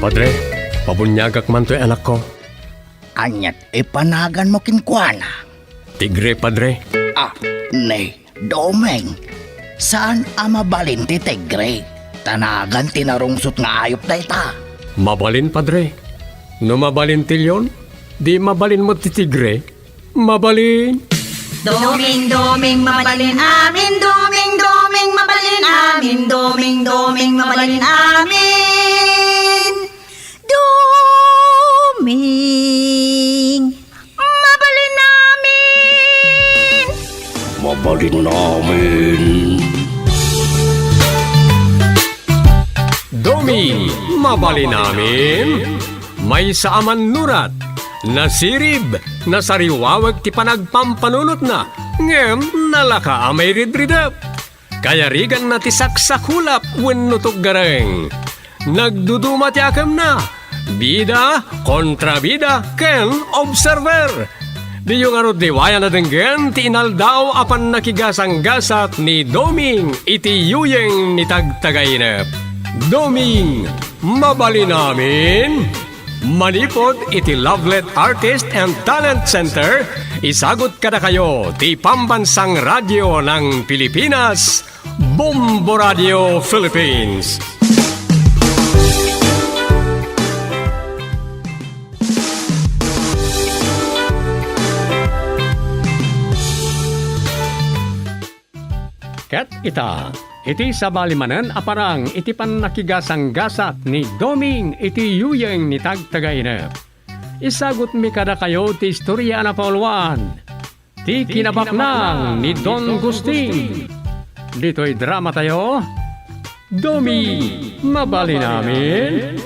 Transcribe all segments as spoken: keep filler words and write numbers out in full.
Padre, pabuniagak man toy anakko. Aniat ipanaganmo kenkuana? Tigre, Padre. Ah, ni Doming, saan a mabalin ti tigre? Ta nagan ti narungsot nga ayup dayta. Mabalin, Padre. No mabalin ti leon, di mabalin met ti tigre. Mabalin. Doming, Doming, mabalin amin. Doming, Doming, mabalin amin. Doming, Doming, mabalin amin. Doming, mabalin amin. Mabalin amin. Doming, mabalin amin. Maysa a mannurat, nasirib, nasariwawek ti panagpampanunotna, ngem nalaka a mairidridep. Kayariganna ti saksakulap wenno tuggareng. Nagduduma ti akemna, bida, kontrabida, ken observer. Diyo ngarud liwayan a denggen ti inaldaw a pannakigasanggasat ni Doming iti yuyeng ni Tagtagainep. Doming, mabalin amin? Manipud iti Lovelet Artist and Talent Center, isagut kadakayo ti Pambansang Radio ng Pilipinas, Bombo Radio Philippines. Ket ita, iti sabali manen a parang iti pannakigasanggasat ni Doming iti yuyeng ni Tagtagainep, isagutmi kadakayo ti istoria a napauluan, ti kinabaknang ni Don Gustin. Ditoy dramatayo, Doming, mabalin amin?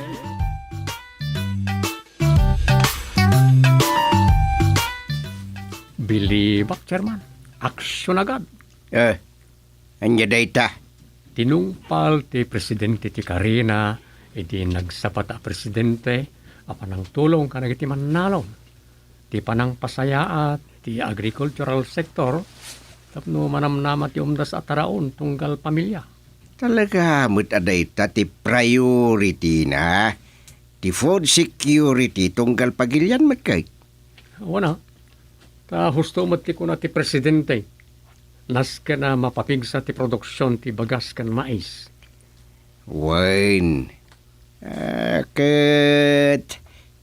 Bilibak, Chairman. Aksyon agad. Eh, ania dayta? Tinungpal ti presidente ti karina idi nagsabata a presidente a panangtulong kadagiti mannalon, ti panangpasayaat ti agricultural sector tapno manamnama ti umdas a taraon tunggal pamilya. Talaga met a dayta ti priority-na, ti food security tunggal pagilian met kay? Awan a. Ta husto met ti kuna ti presidente. Nasken a mapapigsa ti produksion ti bagas ken mais. Wen, ah, ket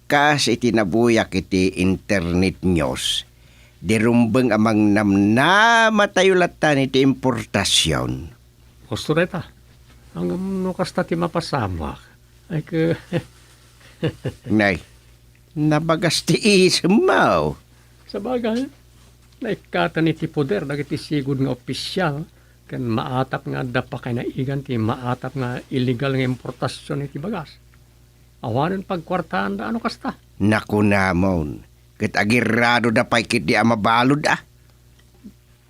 kas iti nabuyak iti internet news, di rumbeng a mangnamnamatayo latta iti importasion. Husto dayta. Ngem no kasta ti mapasamak, ay ke-, Nay, nabagas ti isemmo. Sabagay, naikkatan iti poder dagiti sigud nga opisial ken maatap nga adda pakainaigan ti maatap nga illegal nga importasion iti bagas. Awanen pagkuartaanda a no kasta. Nakunamon, ket agiradoda pay ketdi a mabalud a.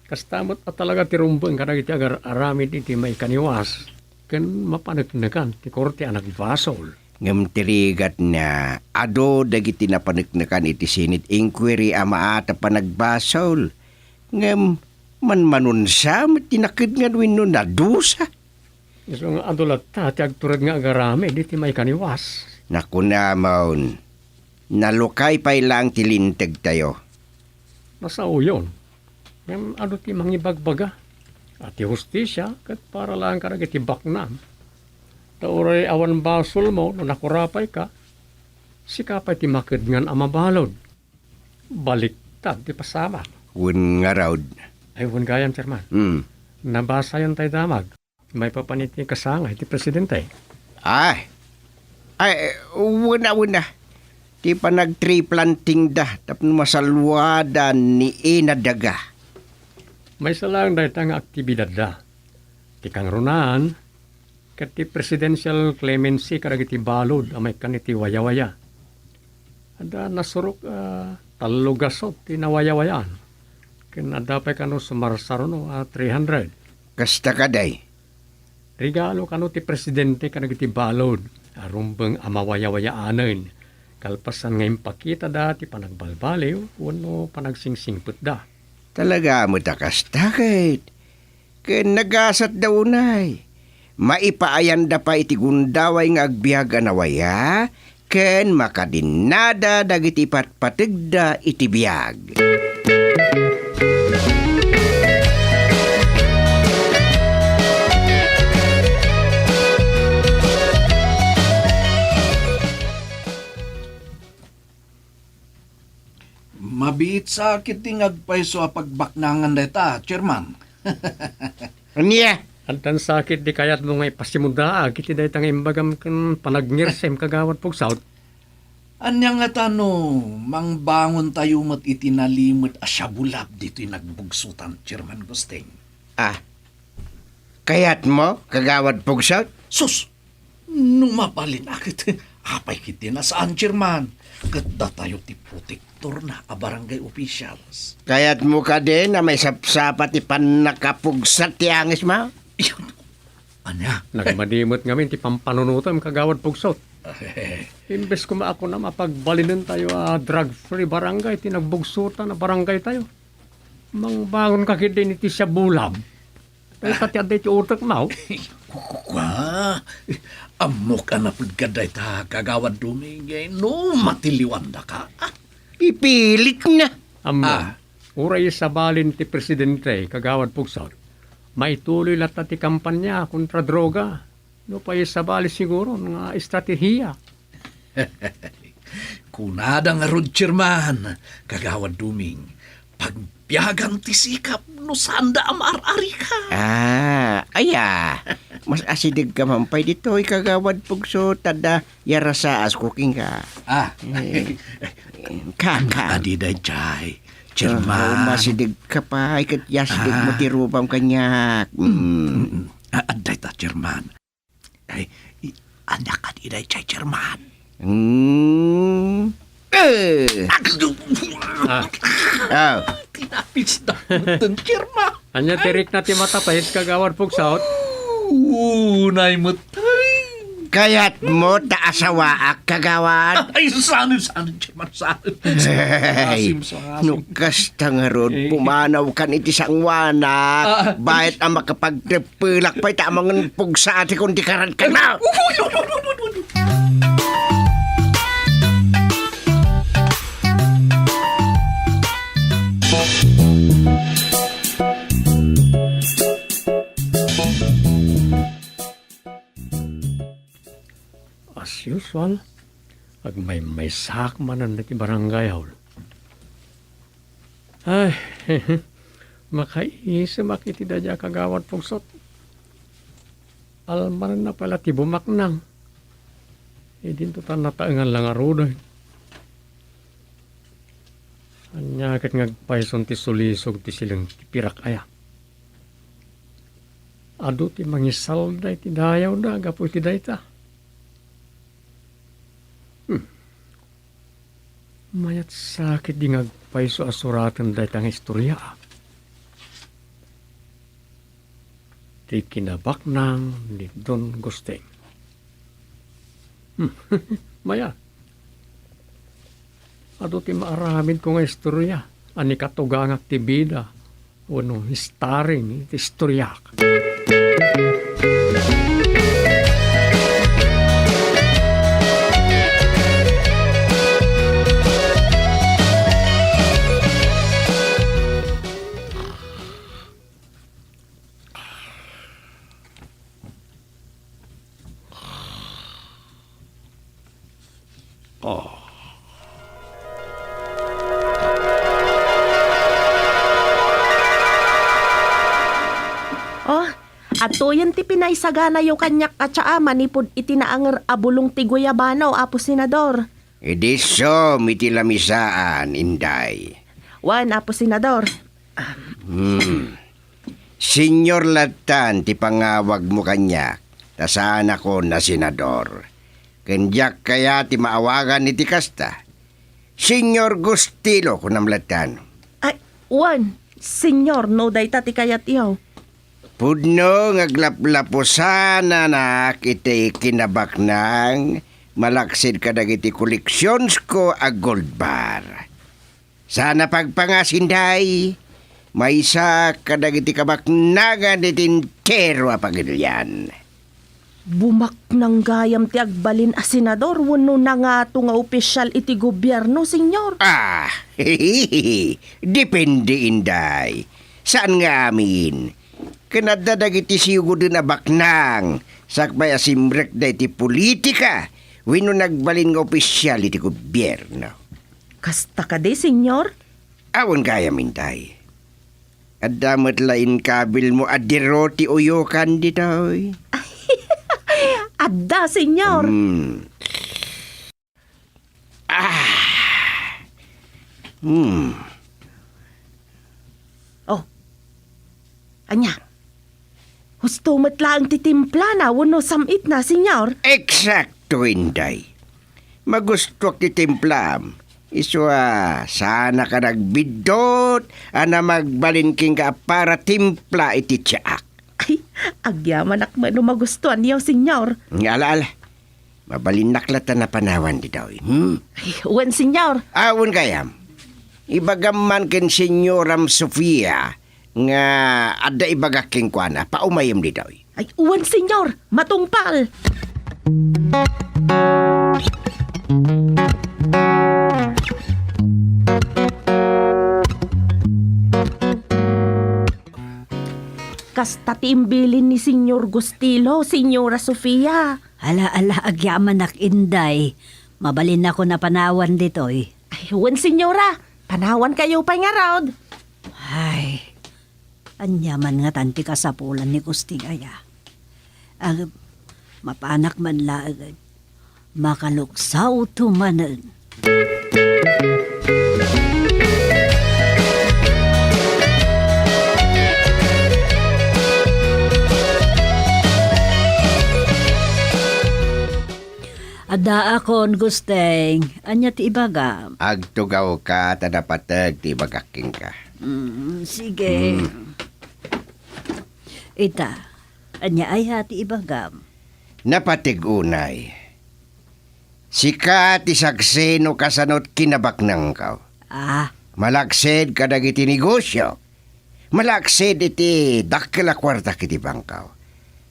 Kasta met a talaga ti rumbeng kadagiti agar-aramid iti maikaniwas ken mapaneknekan ti korte a nagbasol. Ngem ti rigatna, adu dagiti napaneknekan iti Senate inquiry a maatap a nagbasol. Ngem manmanunsa met ti nakedngan wenno nadusa. Isu nga adu latta ti agtured nga agaramid iti maikaniwas. Nakunamon, nalukay pay laeng ti lintegtayo. Nasaoyon. Ngem adu ti mangibagbaga a ti hustisia ket para laeng kadagiti baknang. Ta uray awan basolmo no nakurapayka, sika pay ti makedngan a mabalud. Baliktad ti pasamak. Wen ngarud. Ay, wen gayam, Chairman. Hmm. Nabasayon tay damag. Maipapan iti kasangay ti presidente. Ay. Ay, wen a, wen a. Ti panag-tree planting da tapno masalwadan ni Ina Daga. Maysa laeng dayta nga aktibidad da. Ti kangrunaan, ket ti presidential clemency kadagiti balud a maikkan iti wayawaya. Adda nasurok a tallo gasut ti nawayawayaan, ken adda pay kano sumarsaruno a three hundred. Kasta kadi? Regalo kano ti presidente kadagiti balud a rumbeng a mawayawayaanen, kalpasan nga impakitada ti panagbalbaliw wenno panagsingsingsengpetda. Talaga met a kasta ket, ken nagasatda unay. Maipaayanda pay iti gundaway nga agbiag a nawaya, ken makadinnada dagiti ipatpategda iti biag. Mabiit sa ketdi nga agpayso a pagbaknangan dayta, Chairman. Ania? Addan sa ketdi kayatmo nga ipasimudaag iti dayta nga imbagam ken panagngirsem, Kagawad Pugsaw? Ania ngata no mangbangontayo met iti nalimed a siabulab ditoy nagbugsotan, Chairman Gusting? Ah, kayatmo, Kagawad Pugsaw? Sus! No mabalin a ket, apay ketdi a saan, Chairman? Ket datayo ti protektorna a barangay officials. Kayatmo kadi a maisapsapa ti pannakapugsat ti angismo? Iyon. Ania? Nagmadi met ngamin ti pampanunotem, Kagawad Pugsaw. Imbes koma a kunam a pagbalinentayo a drug-free barangay ti nagbugsotan a barangaytayo, mangbangonka ketdi iti siabulab. Dayta ti adda iti utekmo. Kua, ammok a napudka dayta, Kagawad Duming, no matiliwandaka. Ah, pipilitna. Ammom, ah, uray sabalin ti presidente, Kagawad Pugsaw, maituloy latta ti kampanya kontra droga. No pay sabali siguro nga estratehiya. Kunada ngarud, Chairman, Kagawad Duming, pagbiagan ti sikap no saanda a maar-arika. Ah, aya. Mas asidegka man pay ditoy, Kagawad Pugsaw, ta adda yarasaas ko kenka. Ah. Eh, ka, ka. Adi daydiay, Chairman. Ah, masidegka pay, ket yasidegmo ti rubam kaniak. Mm. Mm, mm. Ah, adda ita, Chairman. Ay, i-, ania kadi daydiay, Chairman? Hmm. Eh. Ah. Ah. Tinapisda metten, Chairman. Ania ti rikna ti matapis, Kagawad Pugsaw? Unay met. Kayatmo ta asawaak, Kagawad? Ay, saan, saan, Chairman, saan? Ay, asim, saan, asim. No kasta ngarud, eh, pumanawkan iti sangoanak, ah, bayat a makapagtep- Pelak pay ta amangan pugsa ti kon di karan kenka. As usual, agmaymaysaak manen iti barangay hall. Ay, makaisemak iti daydiay a Kagawad Pugsaw. Almanenna pay la ti bumaknang. Idinto ta nataengan la ngaruden. Ania ket nga agpayson ti sulisog ti sileng ti pirak aya? Adu ti mangisalda iti dayawda gapu iti dayta. Hmm. Mayat sa ketdi nga agpayso a suraten dayta nga istoria, a? Ti kinabaknang ni Don Gusting. Hmm. Mayat. Adu ti maaramidko nga istoria a ni katugangak ti bida wenno starring iti istoriak. Oh. Oh, atoyen ti pinaisaganayo kaniak a tsaa manipud iti naanger a bulong ti guyabano, Apo Senador. Idi isom iti lamisaan, Inday. Wen, Apo Senador. Hmm. Senyor lattan ti pangawagmo kaniak, ta saanakon a senador. Ken diak kayat ti maawagan iti kasta. Senyor Gustilo, kunam lattan. Ay, wen, senyor, no dayta ti kayatyo. Pudno nga aglaplapusanak iti kinabaknang malaksid kadagiti koleksionsko a gold bar. Saan a pagpangas, Inday, maysa kadagiti kabaknangan iti entero a pagilian. Bumaknang gayam ti agbalin a senador wenno nangato nga opisyal iti gobierno, Señor. Ah, depende, Inday. Saan nga amin. Ken adda dagiti siuguden a baknang sakbay a simrekda iti politika wenno nagbalin nga opisyal iti gobierno. Kasta kadi, Señor? Awan gayam, Inday. Adda met la inkabilmo a diro ti uyokan ditoy. Adda, Señor. Hmm. Ah. Hmm. Oh. Ania? Husto met laeng ti timplana wenno sam-itna, Señor? Eksakto, Inday. Magustuak ti timplam. Isu a, saanka nagbiddut a namagbalin kenka a para timpla iti tiaak. Ay, agyamanak met no magustuanyo, Señor. Ala, ala. Mabalinnak latta napanawan ditoy, hmm? Ay, wen, Señor. Ah, wen gayam. Ibagam man ken Señoram Sofia nga adda ibagak kenkuana, paumayem ditoy. Ay, wen, Señor. Matungpal. Kasta ti imbilin ni Señor Gustilo, Señora Sofia. Ala, ala, agyamanak, Inday. Mabalinnakon a panawan ditoy. Ay, wen, Señora. Panawankayo pay ngarud. Ay, ania man ngatan ti kasapulan ni Gusting aya? Ag-, mapanak man laeng. Makaluksaw to manen. Addaakon, Gusteng. Ania ti ibagam? Agtugawka ta napateg ti ibagak kenka. Mm, sige. Mm. Ita, ania aya ti ibagam? Napateg unay. Sika ti saksi no kasano ti kinabaknangko. Ah. Malaksid kadagiti negosio. Malaksid iti dakkel a kuartak iti bangko.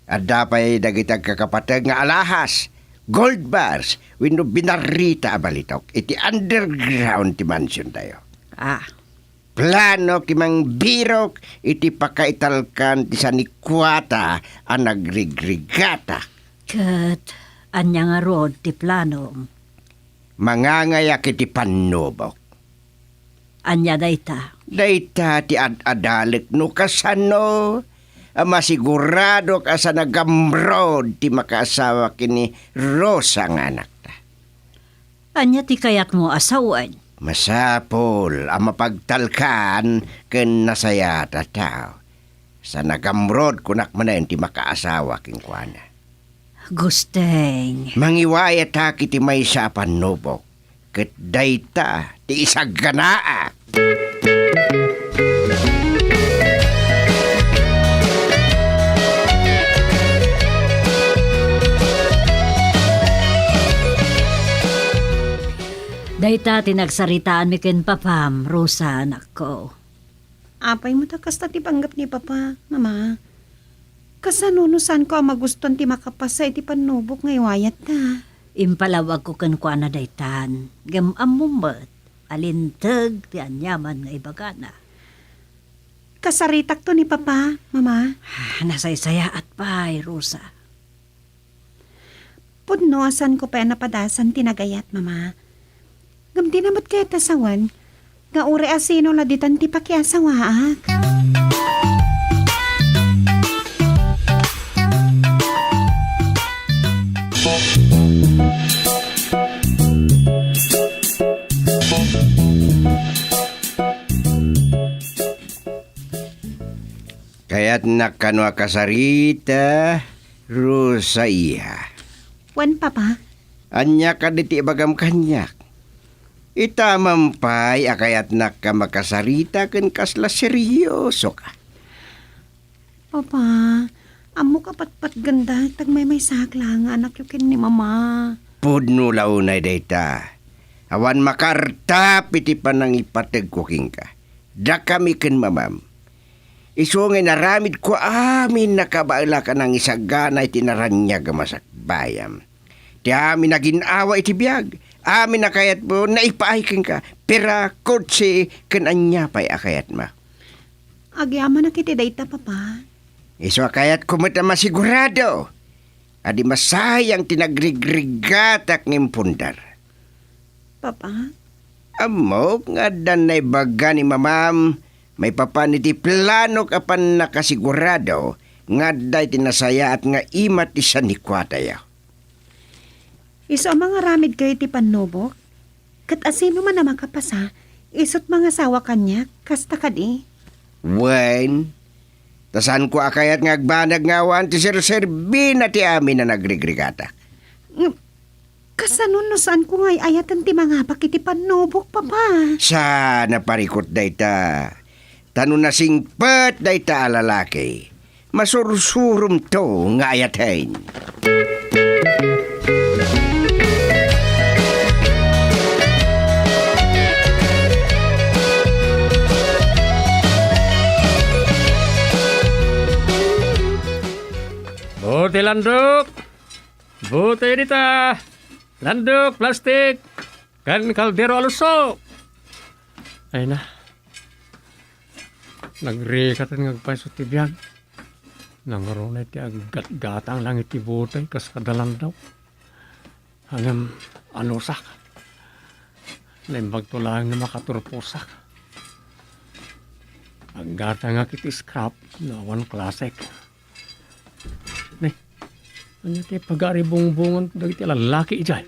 Adda pay dagiti agkakapateg nga alahas, gold bars, wenno binarrita a balitok iti underground ti mansiontayo. Ah. Planok ti mangbirok iti pakaitalkan ti sanikuata a nagrigrigatak. Ket ania ngarud ti planom? Mangangayak iti pannubok. Ania dayta? Dayta ti ad-adalek no kasano a masiguradok a saan a gamrod ti makaasawa ken ni Rosa nga anakta. Ania ti kayatmo a sawen? Masapul a mapagtalkan ken nasayaat a tao. Saan a gamrod kunak manen ti makaasawa kenkuana. Gusteng. Mangiwayatak iti maysa a pannubok, ket dayta ti isagganaak. Dayta ti nagsaritaanmi ken papam, Rosa, anakko. Apay met a kasta ti panggep ni Papa, Mama? Kasano no saanko a magustuan ti makapasa iti pannubok nga iwayatta? Impalawagko kenkuana daytan, ngem ammom met a linteg ti aniaman nga ibagana. Kasaritakto ni Papa, Mama. Ah, nasaysayaat pay, Rosa. Pudno a saanko pay a napadasan ti nagayat, Mama. Ngem dina met kayat a sawen nga uray asino la ditan ti pakiasawaak. Kayatnak kano a kasarita, Rosaia? Wen, Papa. Ania kadi ti ibagam kaniak? Itamam pay a kayatnak a makasarita ken kasla serioso ka. Papa, ammok a patpatgendak ta agmaymaysaak laeng nga anakyo ken ni Mama. Pudno la unay dayta. Awan makaartap iti panangipategko kenka. Dakami ken mamam. Isu nga inaramidko amin a kabaelak a nangisagana iti naraniag a masakbayam. Ti amin a gin-awa iti biag, amin a kayatmo, naipaay kenka, pera, kotse, ken ania pay a kayatmo. Agyamanak iti dayta, Papa. Isu a kayatko met a masigurado a di masayang ti nagrigrigatak nga impundar. Papa? Ammok nga addan naibaga ni Mamam maipapan iti planok a pannakasigurado nga adda iti nasayaat nga ima ti sanikuatayo. Isu a mangaramidkayo iti pannubok? Ket asino man a makapasa, isut' mangasawa kaniak, kasta kadi? Wen, ta saanko a kayat nga agbanag nga awan ti serserbina ti amin a nagrigrigatak. Ngem, kasano no saanko nga ay-ayaten ti mangabak iti pannubok, Papa? Sa naparikut dayta. Ta no nasingpet dayta a lalaki, masursuromto nga ayaten. Buti landok! Buti dita! Landok, plastik, ken kaldero a lusso! Ay na, nagrikaten nga agpayso ti biag. Nangruna iti aggatgatang lang iti buteng kas kada landok. Ngem anusak. Naimbagto laeng no makaturposak. Aggatangak iti scrap no awan klasek. Ne, ania ti pagaribungbungan dagiti lallaki idiay?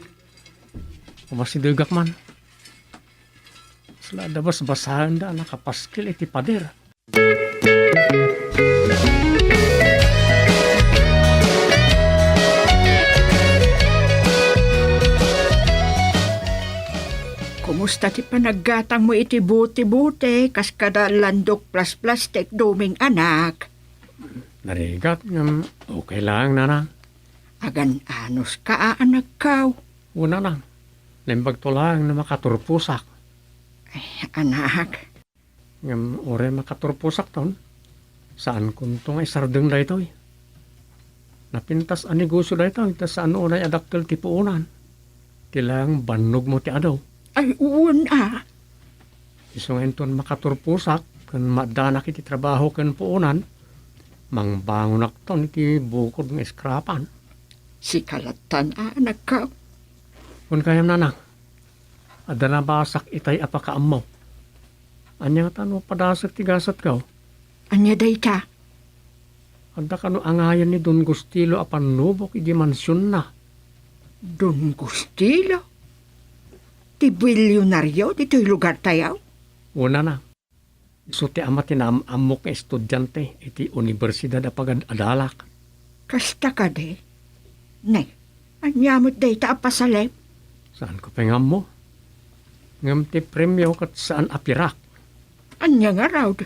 Umasidegak man. Sila adda basbasaenda a nakapaskil iti pader. Kumusta ti panaggatangmo iti buti-buti kas kada landok plas-plastik, Doming, anak? Narigat ngem okay laeng, nanang. Agan-anos ka a, anakko? Wen, nanang. Naimbagto laeng no makaturposak. Ay, anak. Ngem uray makaturposakton, saankonto nga isardeng daytoy. Napintas a negosio daytoy ta saan unay a dakkel ti puonan. Ti laeng bannogmo ti adu. Ay, wen a. Isu nga inton makaturposak ken maaddanak iti trabaho ken puonan, mangbangonakton iti bukod nga iskrapan. Sika lattan a, anakko. Wen gayam, nanang. Adda nabasak itay a pakaammo. Ania ngata no padasek ti gasatko? Ania dayta? Adda kano angayan ni Don Gustilo a pannubok idi mansionna. Don Gustilo? Ti bilionario ditoy lugartayo? Wen, nanang. Isu ti ama ti naam-ammok nga estudiante iti Universidad a Pagad-adalak. Kasta kadi? Ne, ania met dayta a pasalem? Saanko pay nga ammo. Ngem ti premio ket saan a pirak. Ania ngarud?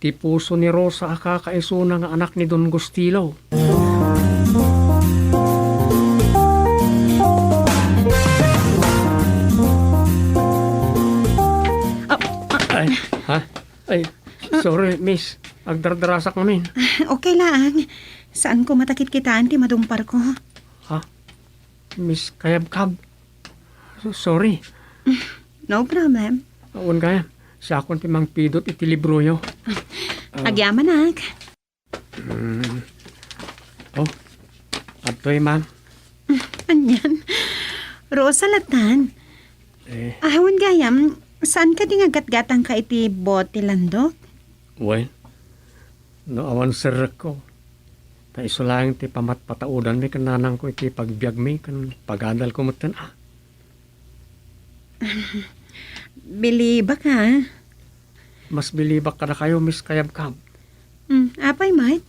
Ti puso ni Rosa a kakaisuna nga anak ni Don Gustilo. Ah, ah. Ay, ha? Ay, sorry, miss. Agdardarasak ngamin. Okay lang. Saanko matakit kitaan ti madungparko. Ha? Miss Kayabkab? So-, sorry. No problem. Wen gayam, siakon ti mangpidut iti libroyo. Ah. Agyamanak. Mm. Oh, adtoy, ma'am. Anian? Rosa lattan. Eh. Ah, wen gayam, saan kadi nga gatgatangka iti bote landok? Wen, no awan serrekko, ta isu laeng ti pamatpataudanmi ken nanangko iti pagbiagmi ken pagadalko metten, ah. Bilibak, ha? Mas bilibak kadakayo, Miss Kayabkab. Hmm, apay met?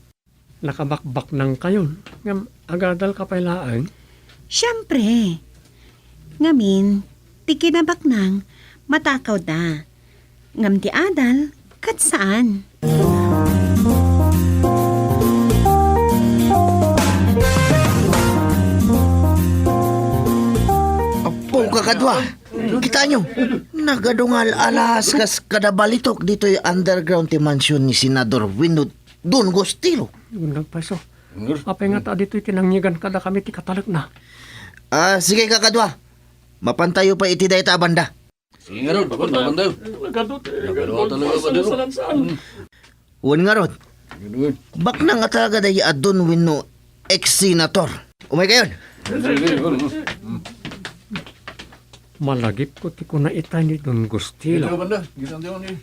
Nakabakbaknangkayon, ngem agadalka pay laeng? Siempre. Ngamin, ti kinabaknang, matakawda. Ngem ti adal, ket saan. Apo, Kadua, kitaenyo, nagadu nga al-alas kas kada balitok ditoy underground ti mansion ni Senador wenno Don Gustilo. Nagpayso. Apay nga ta ditoy ti nangyigan kadakami ti katalekna? Ah, sige, kakadua. Mapantayo pay iti dayta a banda. Sige ngarud, mapantayo. Nagadu ti Nagadu talaga, Don. Wen ngarud, baknang a talaga daydi a Don wenno ex-senator. Umaykayon. Malagipko ti kuna itay ni Don Gustilo. Ito, banda. Gisang ti ni.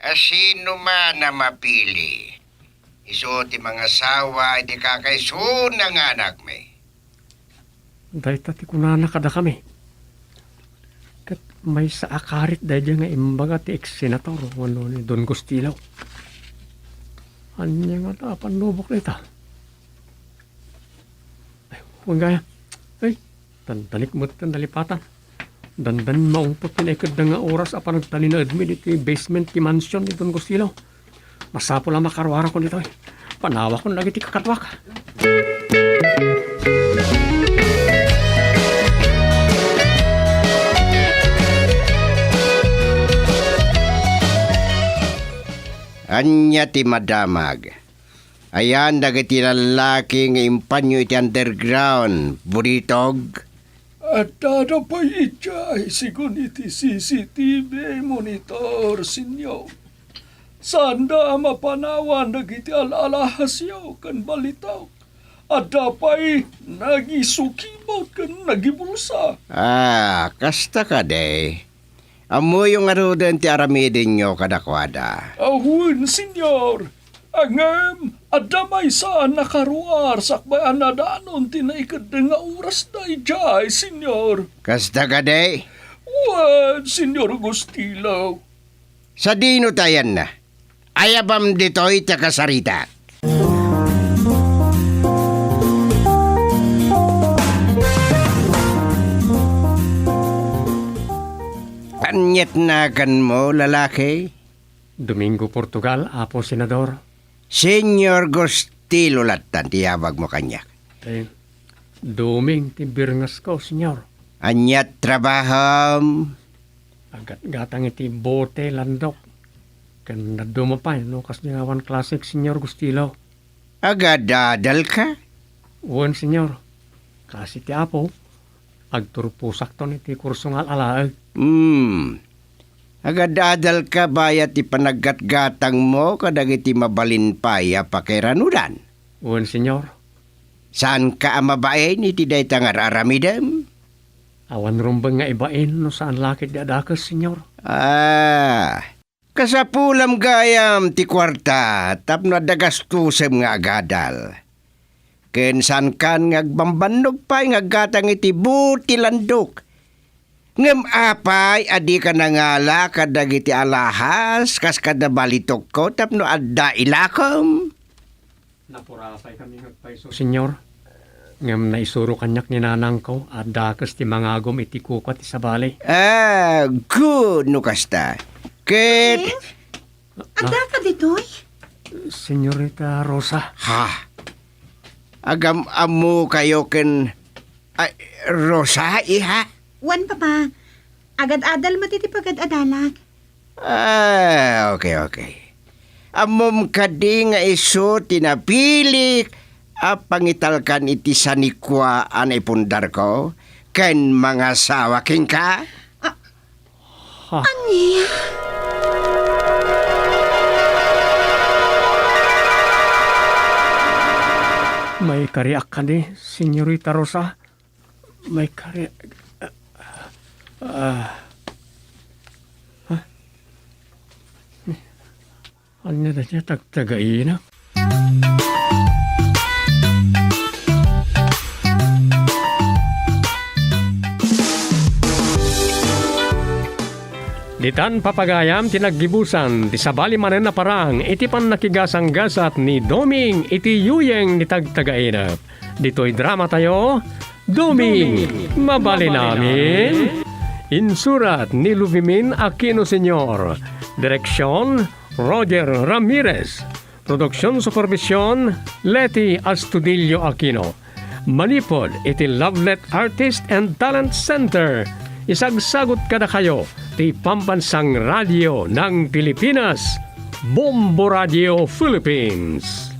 A sino man a mapili, isu ti mangasawa iti kakaisuna nga anakmi. Dayta ti kunana kadakami. Ket maysa a karit daydi nga imbaga ti ex-senator wenno ni Don Gustilo. Ania nga ta pannubok dayta? Ay, wen gayam. Ay, tantanik met ti nalipatan. Dandani maungpot ti naikedda nga oras a panagtalinaedmi ditoy basement ti mansion ni Don Gustilo. Masapul a makaruarakon ditoy. Panawakon dagiti kakaduak. Ania ti madamag? Ayan dagiti lallaki nga impanyo iti underground, Buritog? Adda pay idiay sigun iti C C T V monitor, Senyor. Saanda a mapanawan dagiti al-alahasyo ken balitok. Adda pay nagisukibot ken nagibulsa. Ah, kasta kadi. Ammoyo ngaruden ti aramidenyo kadakuada. Awen, Senyor. Ngem adda maysa a nakaruar sakbay a nadanon ti naikedda nga oras daydiay, Senyor. Kasta kadi? Wen, Senyor Gustilo. Sadino ti ayanna? Ayabam ditoy ti kasaritak. Aniat naganmo, lalaki? Domingo Portugal, Apo Senador. Senyor Gustilo lattan ti yabagmo kaniak. Eh, Doming ti birngesko, Senyor. Aniat trabahom? Agatgatang iti bote, landok. Ken dadduma pay no kasdi nga awan klasek, Senyor Gustilo. Agad-adalka? Wen, Senyor. Kas iti Apo, agturposakton iti kurso nga al-alaek. Hmm. Agad-adalka bayat ti panaggatgatangmo kadagiti mabalin pay a pakiranudan? Wen, Senyor. Saanka a mabain iti dayta nga ar-aramidem? Awan rumbeng nga ibain no saan la ketdi a dakes, Senyor. Ah, kasapulam gayam ti kuarta tapno adda gastosem nga agadal. Ken saankan nga agbambannog pay nga aggatang iti buti landok. Ngem apay a dika nangala kadagiti alahas kas kada balitokko tapno adda ilakom? Napurasay kami nga agpayso, Senyor. Ngem naisuro kaniak ni nanangko a dakes ti mangagum iti kukua ti sabali. Ah, good no kasta. Ket Ning? Addaka ditoy? Senyorita Rosa. Ha? Agam-ammokayo ken, ay, Rosa, iha? Wen, Papa. Agad-adal met iti pagad-adalak. Ah, okay, okay. Ammom kadi nga isu ti napilik a pangitalkan iti sanikua a naipundarko ken mangasawa kenka? Ah, Ha? Ania? Maikariak kadi, Senyorita Rosa? Maikari-, ah, ah. Ania dayta tagtagaina? Ditan papagayam ti naggibusan ti sabali manen a parang iti pannakigasanggasat ni Doming iti yuyeng ni tagtagaina. Ditoy dramatayo, Doming, Doming, mabalin amin. Insurat ni Luvimin Aquino Senior. Direksyon, Roger Ramirez. Production supervision, Leti Astudillo Aquino. Manipud iti Lovelet Artist and Talent Center. Isagsagut kadakayo ti Pambansang Radio ng Pilipinas, Bombo Radio Philippines.